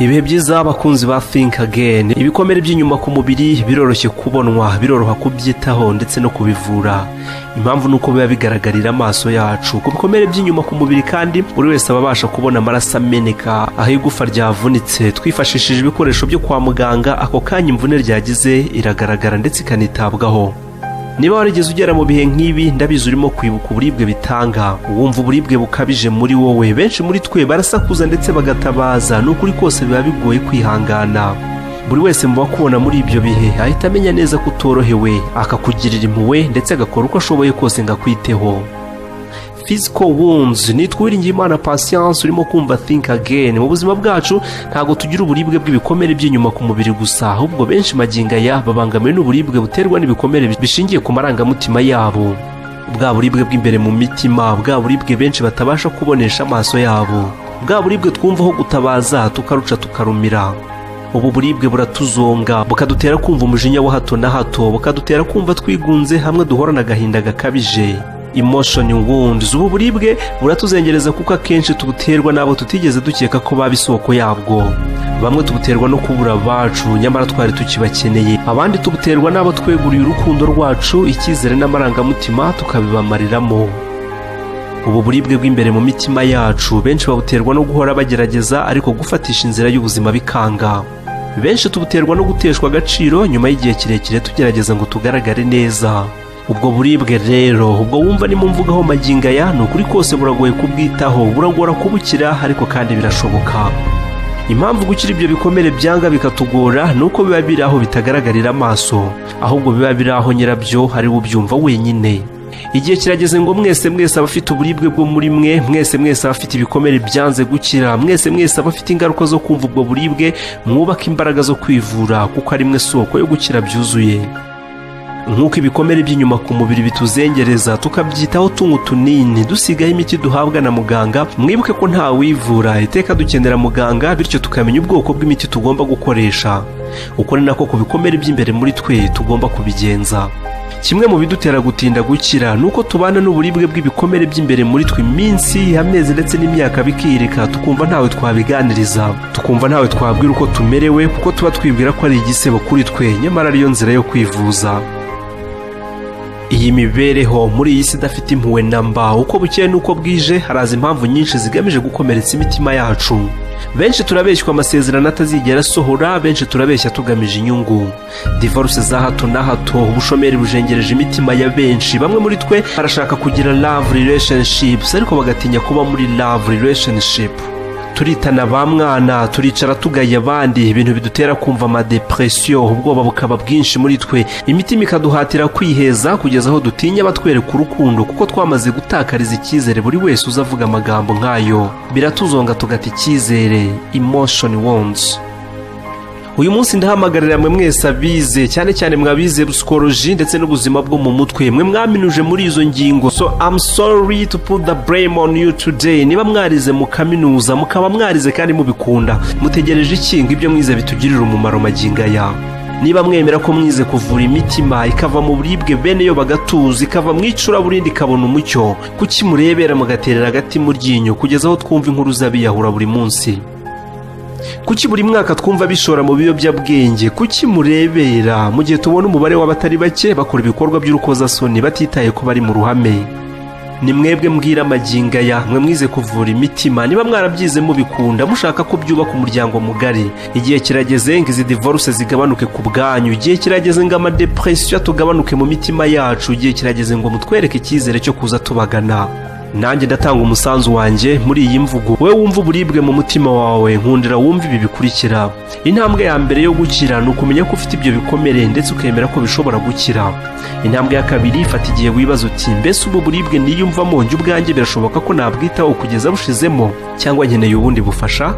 Ibihe byiza, abakunzi ba Think Again. Ibikomere by'inyuma ku mubiri biroroshye kubonwa, biroroha kubyitaho ndetse no kubivura. Impamvu ni uko biba bigaragarira amaso yacu. Ku bikomere by'inyuma ku mubiri kandi, buri wese aba abasha kubona amaraso ameneka aho igufa ryavunitse. Twifashishije ibikoresho byo kwa muganga, ako kanya imvune ryagize iragaragara ndetse ikanitabwaho. Niba warigeze ugera mu bihe nk'ibi, ndabizi urimo kwibuka uburibwe bitanga, wumva uburibwe bukabije muri wowe. Benshi muri twe barasakuza ndetse bagatabaza. Ni ukuri kose biba bigoye kwihangana. Buri wese mu bakubona muri ibyo bihe ahita amenya neza ko utorohewe, akakugirira impuhwe ndetse agakora uko ashoboye kose ngo akwiteho. Physical wounds. Nitwa Uwiringiyimana Patience, urimo kumva Think Again. Mu buzima bwacu ntabwo tugira uburibwe bw'ibikomere by'inyuma ku mubiri gusa, ahubwo benshi magingo aya babangamiwe n'uburibwe buterwa n'ibikomere bishingiye ku marangamutima yabo, bwa buribwe bw'imbere mu mitima, bwa buribwe benshi batabasha kubonesha amaso yabo, bwa buribwe twumvaho gutabaza tukaruca tukarumira. Ubu buribwe buratuzonga, bukadutera kumva umujinya wa hato na hato, bukadutera kumva twigunze, hamwe duhorana agahinda gakabije. Emotion wounds. Ubu buribwe buratuzengereza kuko akenshi tubuterwa n'abo tutigeze dukeka ko baba isoko yabwo. Bamwe tubuterwa no kubura abacu nyamara twari tukibakeneye, abandi tubuterwa n'abo tweguriye urukundo rwacu, icyizere n'amarangamutima, tukabibamariramo. Ubu buribwe bw'imbere mu mitima yacu, benshi babuterwa no guhora bagerageza ariko gufatisha inzira y'ubuzima bikanga. Benshi tubuterwa no guteshwa agaciro nyuma y'igihe kirekire tugerageza ngo tugaragare neza. Ubwo buribwe rero, ubwo wumva ni mu mvugaho magingo aya, ni ukuri kose buragoye kubwitaho, buragora kubukira, ariko kandi birashoboka. Impamvu gukira ibyo bikomere byanga bikatugora ni uko biba biri aho bitagaragarira amaso, ahubwo biba biri aho nyirabyo ari we ubyumva wenyine. Igihe kirageze ngo mwese mwese abafite uburibwe bwo muri mwe, mwese mwese abafite ibikomere byanze gukira, mwese mwese abafite ingaruka zo kumva ubwo buribwe, mwubake imbaraga zo kwivura, kuko ari mwe soko yo gukira byuzuye. Nk'uko ibikomere by'inyuma ku mubiri bituzengereza, tukabyitaho tunywa utunini, dusigaho imiti duhabwa na muganga, mwibuke ko nta wivura, iteka dukenera muganga, bityo tukamenya ubwoko bw'imiti tugomba gukoresha. Uko ni nako ku bikomere by'imbere muri twe tugomba kubigenza. Kimwe mu bidutera gutinda gukira ni uko tubana n'uburibwe bw'ibikomere by'imbere muri twe iminsi, amezi ndetse n'imyaka bikirika, tukumva ntawe twabiganiriza, tukumva ntawe twabwira uko tumerewe, kuko tuba twibwira ko ari igisebo kuri twe, nyamara ariyo nzira yo kwivuza. Iyi mibereho muri iyi si idafite impuhwe na mba, uko bukeye n'uko bwije haraza impamvu nyinshi zigamije gukomeretsa imitima yacu. Benshi turabeshywa amasezerano atazigera asohora, benshi turabeshya tugamije inyungu, divorce za hato na hato, ubushomeri bujengereje imitima ya benshi. Bamwe muri twe barashaka kugira love relationships ariko bagatinya kuba muri love relationship. Turitana ba mwana, turicara tugaya abandi, ibintu bidutera kumva amadepression, ubwoba bukaba bwinshi muri twe, imitima ikaduhatira kwiheza kugeza aho dutinya batwereka urukundo, kuko twamaze gutakariza icyizere buri wese uza avuga amagambo nk'ayo. Biratuzonga tugata icyizere. Emotion wounds. Uyu munsi ndahamagarira mwe mwese abize, cyane cyane mwabize psychology ndetse n'ubuzima bwo mu mutwe, mwe mwaminuje muri izo ngingo. So I'm sorry to put the blame on you today. Niba mwarize mu kaminuza, mukaba mwarize kandi mubikunda, mutegereje iki ngo ibyo mwize bitugirire umumaro magingo aya? Niba mwemera ko mwize kuvura imitima ikava mu buribwe, bene yo bagatuza, ikava mu icuraburindi ikabona umucyo, kuki murebera mugaterera agati mu ryinyo kugeza aho twumva inkuru z'abiyahura buri munsi? Kuki buri mwaka twumva bishora mu biyobyabwenge? Kuki murebera mu gihe tubona umubare w'abatari bake bakora ibikorwa by'urukozasoni batitaye ko bari mu ruhame? Ni mwebwe mbwira amagingo aya, mwe mwize kuvura imitima. Niba mwarabyize mubikunda, mushaka ko byubaka umuryango mugari, igihe kirageze ngo izi divorce zigabanuke ku bwanyu. Igihe kirageze ngo amadepression tugabanuke mu mitima yacu. Igihe kirageze ngo mutwereke icyizere cyo kuza tubagana. Nanjye ndatanga umusanzu wanjye muri iyi mvugo. Wowe wumva uburibwe mu mutima wawe, nkundira wumva ibi bikurikira. Intambwe ya mbere yo gukira ni ukumenya ko ufite ibyo bikomere ndetse ukemera ko bishobora gukira. Intambwe ya kabiri, fata igihe wibaza uti: "Mbese ubu buribwe niyumvamo njye ubwanjye birashoboka ko nabwitaho kugeza bushizemo, cyangwa nkeneye ubundi bufasha?"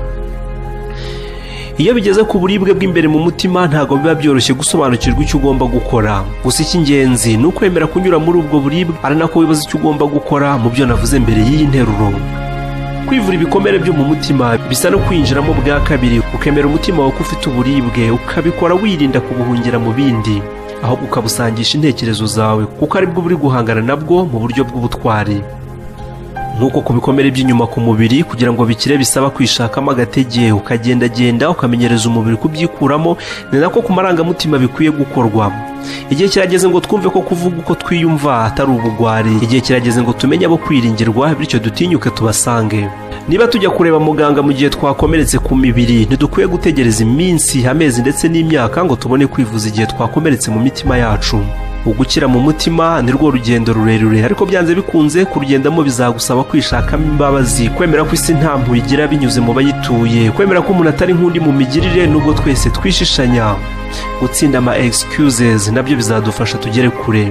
Iyo bigeze ku buribwe bw'imbere mu mutima, ntabwo biba byoroshye gusobanukirwa icyo ugomba gukora. Gusa icy'ingenzi ni ukwemera kunyura muri ubwo buribwe, ari nako wibaza icyo ugomba gukora mu byo navuze mbere y'iyi nteruro. Kwivura ibikomere byo mu mutima bisa no kwinjiramo bwa kabiri, ukemera umutima wawe ko ufite uburibwe, ukabikora wirinda kubuhungira mu bindi, ahubwo ukabusangisha intekerezo zawe, kuko aribwo buri guhangana nabwo mu buryo bw'ubutwari. Nk'uko ku bikomere by'inyuma ku mubiri kugira ngo bikire bisaba kwishakamo agatege, ukagendagenda, ukamenyereza umubiri kubyikuramo, ni nako ku marangamutima bikwiye gukorwa. Igihe kirageze ngo twumve ko kuvuga uko twiyumva atari ubugwari. Igihe kirageze ngo tumenye abo kwiringirwa, bityo dutinyuke tubasange. Niba tujya kureba muganga mu gihe twakomeretse ku mibiri, ntidukwiye gutegereza iminsi, amezi ndetse n'imyaka ngo tubone kwivuza igihe twakomeretse mu mitima yacu. Ugukira mu mutima ni rwo rugendo rurerure, ariko byanze bikunze kurugendamo bizagusaba kwishakamo imbabazi, kwemera ko isi nta mpuhwe igira binyuze mu bayituye, kwemera ko umuntu atari nk'undi mu migirire nubwo twese twishishanya. Gutsinda ama excuses nabyo bizadufasha tugere kure.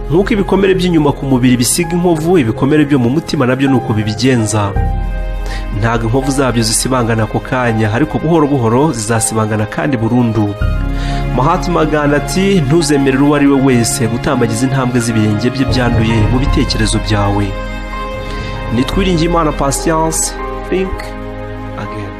Nk'uko ibikomere by'inyuma ku mubiri bisiga inkovu, ibikomere byo mu mutima nabyo ni uko bibigenza. Ntabwo inkovu zabyo zisibangana ako kanya, ariko buhoro buhoro zizasibangana kandi burundu. Mahatma Gandhi ati: "Ntuzemerere uwo ari we wese gutambagiza intambwe z'ibirenge bye byanduye mu bitekerezo byawe." Nitwiringiye Imana Patience. Think again.